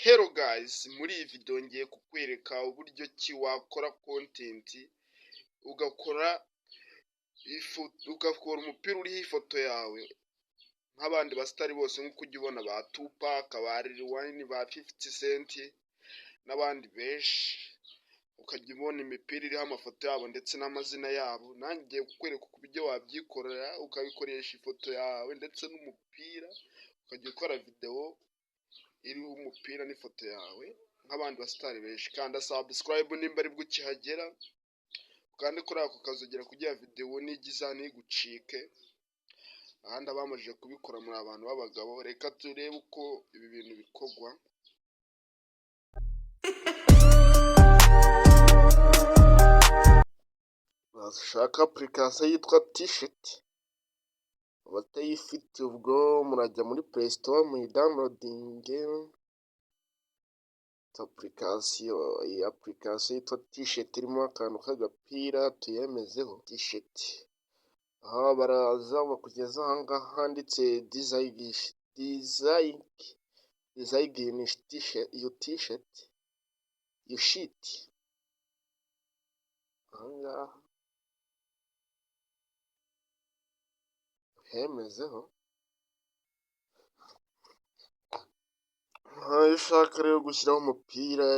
Hello guys, muri iyi video ngiye kukwereka uburyo ki wakora content, ugakora ugakora umupira uriho ifoto yawe nk'abandi basitari bose, nk'uko ujya ubona ba Tupac, ba Lil Wayne, ba 50 Cent n'abandi benshi, ukajya ubona imipira iriho amafoto yabo ndetse n'amazina yabo. Nanjye ngiye kukwereka uburyo wabyikorera, ukabikoresha ifoto yawe ndetse n'umupira, ukajya ukora video iriho umupira n'ifoto yawe nk'abandi basitari benshi. Kanda subscribe nimba aribwo ukihagera, ukande kuri ako kazogera kugira video nijya iza ntigucike. Ahandi abamajije kubikora muri abantu b'abagabo, reka turebe uko ibi bintu bikorwa. Bashaka application yitwa T-shirt, abatayifite ubwo murajya muri Play Store muyidownloadinge. Application, iyi application yitwa T-shirt irimo akantu k'agapira, tuyemezeho T-shirt. Aha baraza bakugeza aha ngaha handitse design your T-shirt, your sheet, aha ngaha hemezeho. Iyo ushaka rero gushyiraho umupira,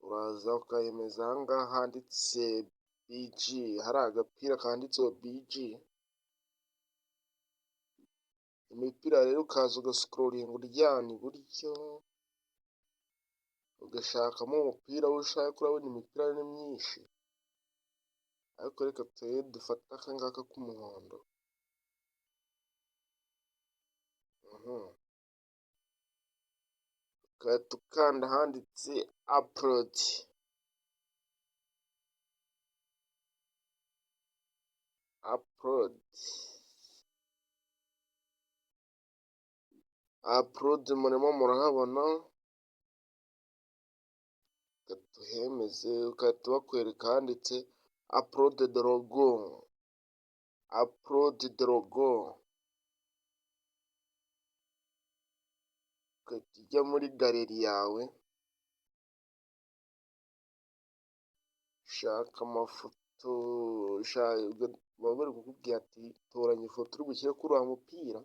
uraza ukayemeza aha ngaha handitse BG, hari agapira kanditseho BG. Imipira rero ukaza ugascrollinga uryana iburyo, ugashakamo umupira wo ushaka. Urabona imipira ni myinshi, ariko reka turebe, dufate aka ngaka k'umuhondo. Ugahita ukanda ahanditse upload, upload, upload, murimo murahabona. Reka tuhemeze, ugahita bakwereka ahanditse upload the logo, upload the logo, ugahita ujya muri gallery yawe, shaka amafoto. Baba bari kukubwira ati toranya ifoto uri bushyire kuri uriya mupira.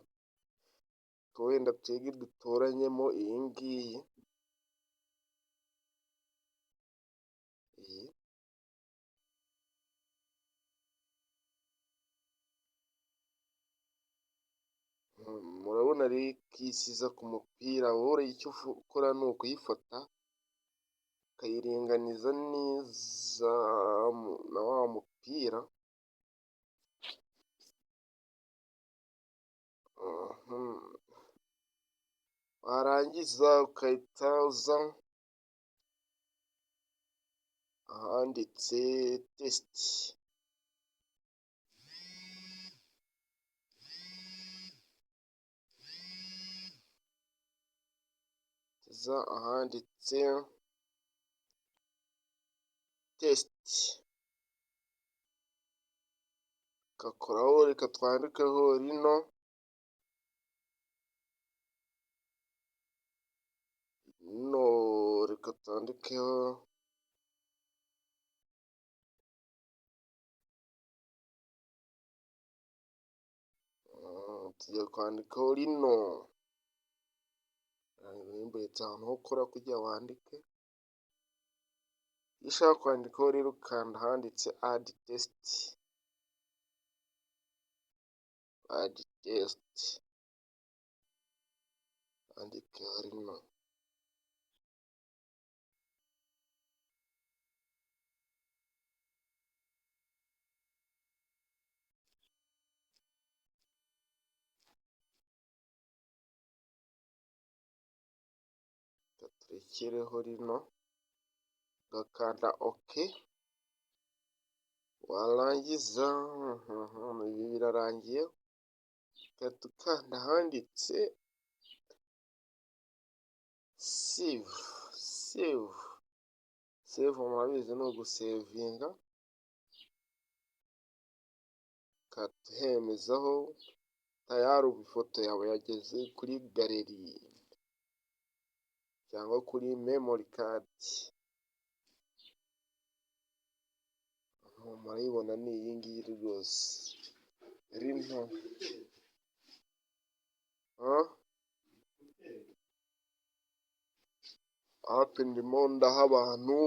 Wenda twebwe dutoranyemo iyi ngiyi, iyi. Murabona rero ko ihise iza ku mupira. Wowe icyo ukora ni ukuyifata ukayiringaniza neza na wa mupira, warangiza ugahita uza ahanditse text, uza ahanditse text, ugakoraho. Reka twandikeho rino, rino, reka twandikeho. Tugiye kwandikaho rino, mbetse ahantu ho ukora kugira wandike. Iyo ushaka kwandikaho rero, ukanda ahanditse add text, add text, wandikeho rino. Reka turekereho rino, ugakanda OK, warangiza ibi birarangiye, ugahita ukanda ahanditse save, save, save. Murabizi ni ugusavinga, ugahita uhemezaho, tayari ubu ifoto yawe yageze kuri gallery. Cyangwa kuri memory card. Murayibona ni iyi ngiyi rwose rinto. Hapi ndimo ndaha abantu